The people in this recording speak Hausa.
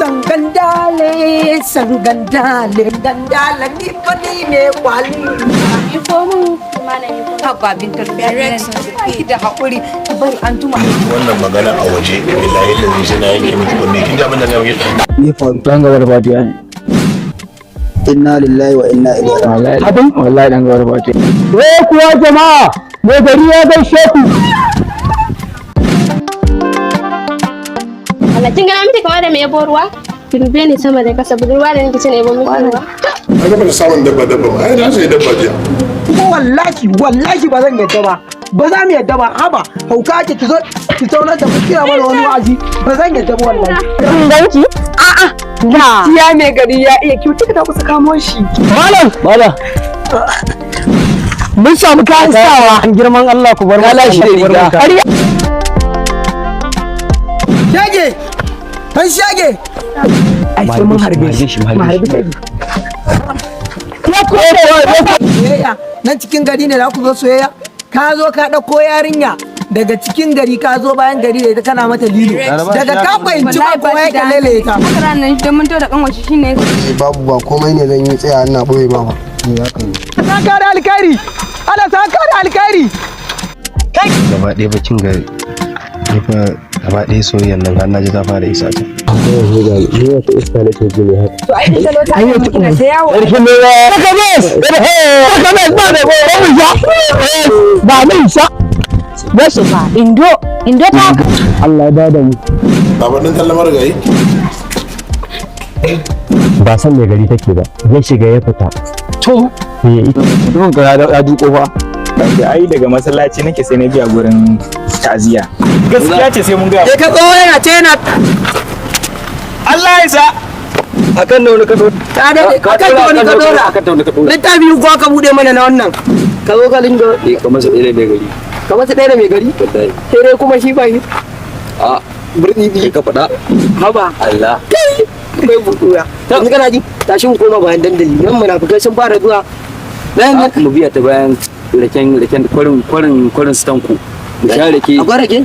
Sangandale, sangandale, gandala ni fa ni ne kwali. Iko mun malami ko. Haba bintar ki da haƙuri, bari an tuma. Wannan magana a waje, billahi lazi sai na yanke miki kunne. Kin ji abin da na yi? Me faru? Dan gaba da fatiya ne. Inna lillahi wa inna ilaihi raji'un. Wallahi, wallahi dan gaba da fatiya. Eh kuwa jama'a, mai gari ya gaishe ku. Allah, kin gana miki kamar da mai yabo ruwa? Ki dube ni sama da kasa, budurwa da nake cin yabo miki ruwa. Ka ga ban samun dabba dabba ba, ai na sai dabba jiya. Kuma wallahi, wallahi ba zan yadda ba. Ba za mu yadda ba, haba, hauka ce ki zo ki zaunar da mu kira mana wani wa'azi, ba zan yadda ba wallahi. Kin ganki? A'a. Da. Iya mai gari ya iya kyau, kika ta kusa kamo shi. Malam, malam. Mun samu kayan sawa. An girman Allah ku bar mu. shi da riga. Shege! Ban shege! Ai sai mun harbe shi. Mu harbe shi. Soyayya nan cikin gari ne za ku zo soyayya? Ka zo ka ɗauko yarinya daga cikin gari, ka zo bayan gari da ita kana mata lilo. Daga ka fahimci ba kowa yake lele ta. Haka ranar dan mun to da kanwashi shine. Babu, ba komai ne zan yi tsaya ina boye ma ba. Saka da alkhairi! Allah saka da alkhairi! Gaba ɗaya ba kin ga ni fa gaba ɗaya soyayyar nan har na ji ta fara isa ta. To ai da salo ta yi kina ta yawo. Sarki ne ba. Saka bes. Saka bes ba da ba mu sha. Ba mun sha. Basu Ba indo indo ta. Allah ya bada mu. Baba dan talla marigayi. Ba san mai gari take ba, ya shiga ya fita. To. Mutumin ka ya duko fa. Da ai daga masallaci nake sai na biya gurin ta'aziyya. Gaskiya ce sai mun ga. Ka tsoho yana ce yana Allah ya sa. Akan da wani ka dora. Ta daɗe akan ta wani ka dora. Akan da wani ka dora. Littafi ko ka buɗe mana na wannan. Ka zo ka linga. Eh, kamar sa ɗaya mai gari. Kamar su ɗaya da mai gari. Wallahi. Sai dai kuma shi ba shi. A Burɗi kai ka faɗa. Haba. Allah. Akwai buɗuwa. Yanzu kana ji, tashi mu koma bayan dandali. Nan munafukai sun fara zuwa. Nan Mu biya ta bayan raken raken kwarin kwarin kwarin stanku. Mu sha rake. Akwai rake?